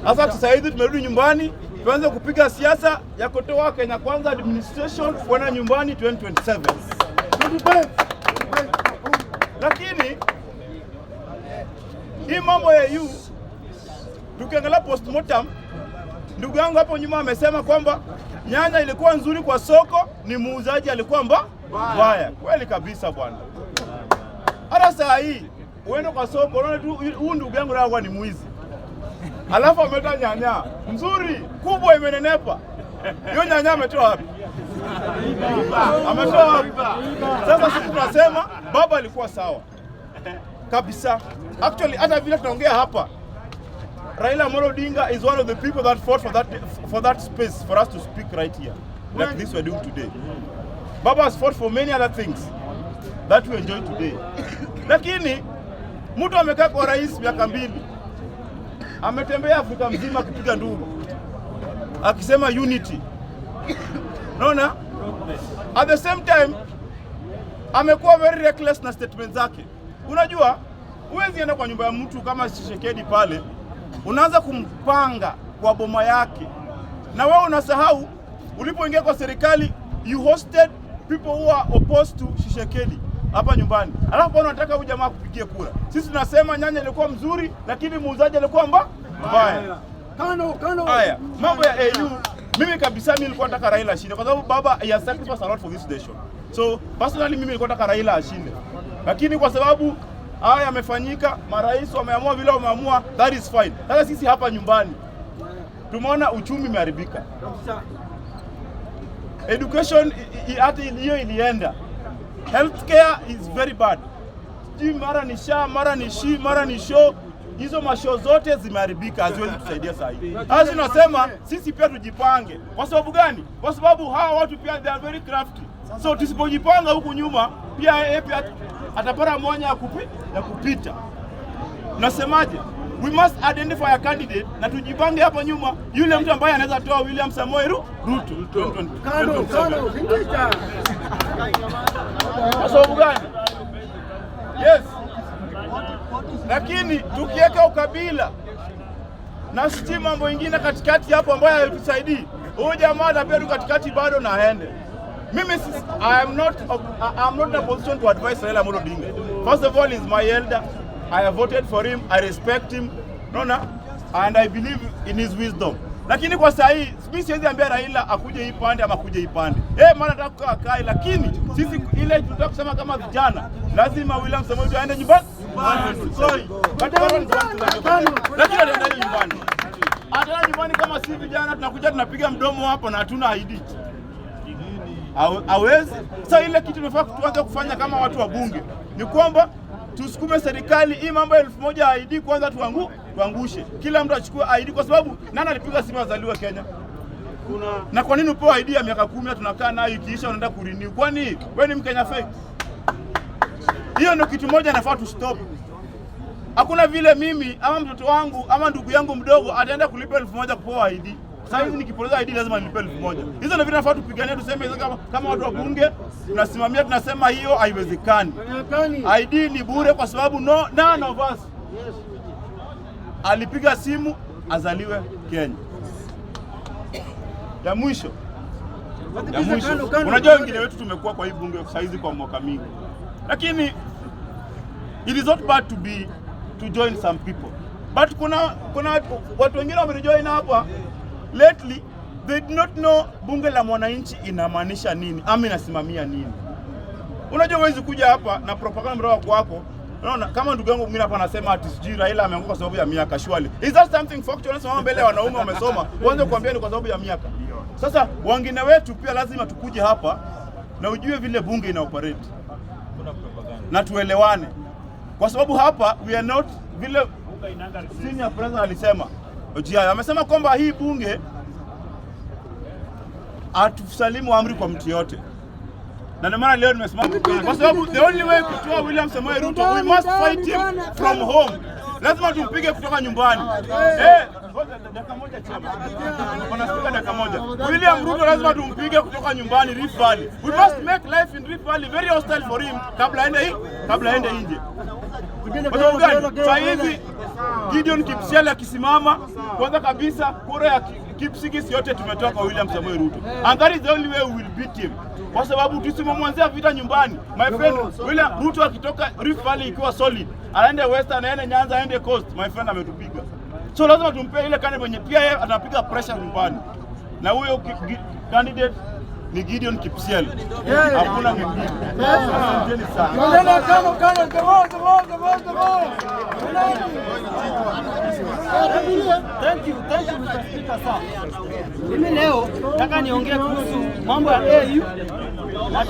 Sasa sasa hivi tumerudi nyumbani, tuanze kupiga siasa ya kutoa Kenya Kwanza administration kwenda nyumbani 2027. Lakini hii mambo ya AU, tukiangalia postmortem, ndugu yangu hapo nyuma amesema kwamba nyanya ilikuwa nzuri kwa soko, ni muuzaji alikuwa mbaya. Kweli kabisa, bwana. Hata saa hii uende kwa soko unaona tu huyu ndugu yangu naye ni mwizi, alafu ameleta nyanya nzuri kubwa imenenepa. Hiyo nyanya ametoa wapi? Ametoa wapi? Sasa sisi tunasema baba alikuwa sawa kabisa. Actually, hata vile tunaongea hapa, Raila Amolo Odinga is one of the people that fought for that space for us to speak right here like this we're doing today. Baba has fought for many other things that we enjoy today. Lakini mtu amekaa kwa rais miaka 2, ametembea Afrika mzima akipiga nduru akisema unity. Unaona? At the same time amekuwa very reckless na statement zake. Unajua, huwezi enda kwa nyumba ya mtu kama Tshisekedi pale, unaanza kumpanga kwa boma yake, na wewe unasahau ulipoingia kwa serikali you hosted people who are opposed to Tshisekedi hapa nyumbani, alafu bwana unataka huyu jamaa kupigie kura. Sisi tunasema nyanya ilikuwa mzuri, lakini muuzaji alikuwa mbaya. Kano, kano. Haya, mambo ya AU, mimi kabisa mimi nilikuwa nataka Raila ashinde kwa sababu baba, he has sacrificed a lot for this nation. So personally mimi nilikuwa nataka Raila ashinde, lakini kwa sababu haya yamefanyika, marais wameamua vile wameamua, that is fine. Sasa sisi hapa nyumbani tumeona uchumi umeharibika, education hata hiyo ilienda, healthcare is very bad, sijui mara ni SHA, mara ni SHI, mara ni SHO. Hizo masho zote zimeharibika, haziwezi tusaidia saa hii. Sasa tunasema sisi pia tujipange. Kwa sababu gani? Kwa sababu hawa watu pia they are very crafty. So tusipojipanga huku nyuma, pia yeye pia atapata mwanya ya kupita. Nasemaje? We must identify a candidate na tujipange hapa nyuma, yule mtu ambaye anaweza toa William Samoei Ruto Kano, 2027. Kano, Singita. Kwa sababu gani? Yes. Lakini tukiweka ukabila na sijui mambo ingine katikati hapo ambayo hayatusaidii, huyu jamaa atapia tu katikati bado na aende. Mimi I am not in a position to advise Raila Amolo Odinga. First of all, he's my elder. I have voted for him. I respect him. Unaona? And I believe in his wisdom. Lakini kwa saa hii mimi siwezi ambia Raila akuje hii pande ama akuje hii pande. Eh, maana nataka kukaa kai, lakini sisi ile tunataka kusema kama vijana, lazima William Samoei Ruto aende nyumbani. But that one is one thing. Lakini ataenda nyumbani. Ataenda nyumbani kama si vijana tunakuja tunapiga mdomo hapo na hatuna ID. Hawezi. Sasa ile kitu tunafaa tuanze kufanya kama watu wa bunge ni kwamba tusukume serikali hii mambo ya 1000 ID kwanza tuangushe. Kila mtu achukue ID kwa sababu nani alipiga simu azaliwe Kenya? Na kwa nini upewe ID ya miaka 10 tunakaa nayo, ikiisha unaenda kurenew? Kwani wewe ni Mkenya fake? Hiyo ndio kitu moja nafaa tu stop. Hakuna vile mimi ama mtoto wangu ama ndugu yangu mdogo ataenda kulipa 1000 kupewa ID. Sasa hivi nikipoteza ID lazima nilipe 1000. Hizo ndio vitu nafaa tupiganie, tuseme hizo kama watu wa bunge tunasimamia, tunasema hiyo haiwezekani. Haiwezekani. ID ni bure kwa sababu no, none of us alipiga simu azaliwe Kenya. Ya mwisho, Kano, kano. Unajua wengine wetu tumekuwa kwa hii bunge saizi kwa mwaka mingi, lakini it is not bad to join some people, but kuna watu wengine wamejoin hapa lately, they do not know bunge la mwananchi inamaanisha nini ama inasimamia nini. Unajua huwezi kuja hapa na propaganda kutoka kwako. Unaona kama ndugu yangu mwingine hapa anasema ati sijui Raila ameanguka kwa sababu ya miaka, surely. Is that something factual? Unasimama mbele ya wanaume wamesoma, uanze kuambia ni kwa sababu ya miaka. Sasa wengine wetu pia lazima tukuje hapa na ujue vile bunge ina operate na tuelewane, kwa sababu hapa we are not, vile senior president alisema, Ojiayo amesema kwamba hii bunge hatusalimu amri kwa mtu yote, na ndio maana leo nimesimama kwa sababu the only way kutoa William Samoei Ruto, we must fight him from home. Lazima tumpige kutoka nyumbani. Eh, ngoja dakika moja, chama. Bwana Spika, dakika moja. William Ruto lazima tumpige kutoka nyumbani Rift Valley. We must make life in Rift Valley very hostile for him kabla aende nje. Kwa sababu gani? Sasa hivi Gideon Kipsiele akisimama, kwanza kabisa kura ya Kipsigis yote tumetoa kwa William Samoei Ruto. And that is the only way we will beat him. Kwa sababu tusimomwanzia vita nyumbani. My friend, William Ruto akitoka Rift Valley ikiwa solid, anaende Western, aende Nyanza, aende Coast, my friend, ametupiga. So lazima tumpe ile candidate mwenye pia yeye anapiga pressure nyumbani. Na huyo candidate ni Gideon Kipsiele. Hakuna mwingine. Asanteni sana. Twendeni kano, kano, the wall, the wall, the wall, the wall. Thank you, Mr. Speaker, sir. Mimi leo nataka niongee kuhusu mambo ya AU na